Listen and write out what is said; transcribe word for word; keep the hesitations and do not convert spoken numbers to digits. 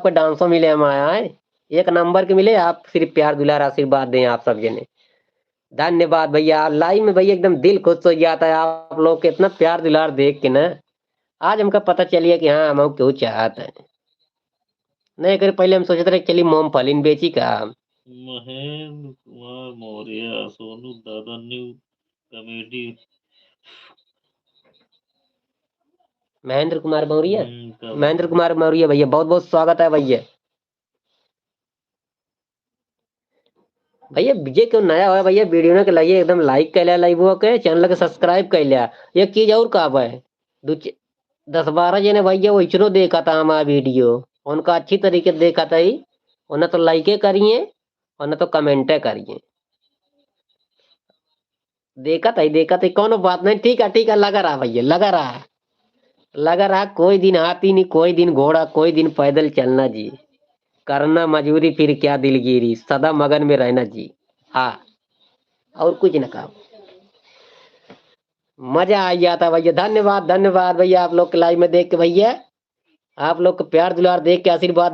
डांसो मिले हम आया है, एक नंबर के मिले। आप सिर्फ प्यार दुलार आशीर्वाद दें आप सब जने। धन्यवाद भैया, live में भैया एकदम दिल खुश हो जाता है, आप लोग के इतना प्यार दुलार देख के ना। आज हमका पता चलिए कि हाँ, हम केहू चाहत है। नहीं, एकरे पहले हम सोचत रहे, चली मूंगफली बेची का। महेंद्र कुमार मौर्य, सोनू दादा new comedy। महेंद्र कुमार मौर्य? हम्म, का महेंद्र कुमार मौर्य भैया, बहुत बहुत स्वागत है भैया। भैया, जे केहू नया होय भैया, video ना के लाइए एकदम like कर लिया, live के channel के subscribe कर लिया। एक चीज और का भाई, दो च-, दस बारह जने भैया वैसनो देखा था हमारा video, उनका अच्छी तरीके से देखा था ही, उन्हें तो like करिए और ना तो comment करिए। देखत है, देखत है, कौनो बात नहीं, ठीक है, ठीक है, लगा रहा भैया, लगा रहा, लगा रहा। कोई दिन हाथी नहीं, कोई दिन घोड़ा, कोई दिन पैदल चलना जी, करना मजूरी फिर क्या दिलगिरी, सदा मगन में रहना जी। हाँ, और कुछ ना कहा, मजा आ जाता भैया। धन्यवाद, धन्यवाद भैया, आप लोग के live में देख के भैया, आप लोग के प्यार दुलार देख के, आशीर्वाद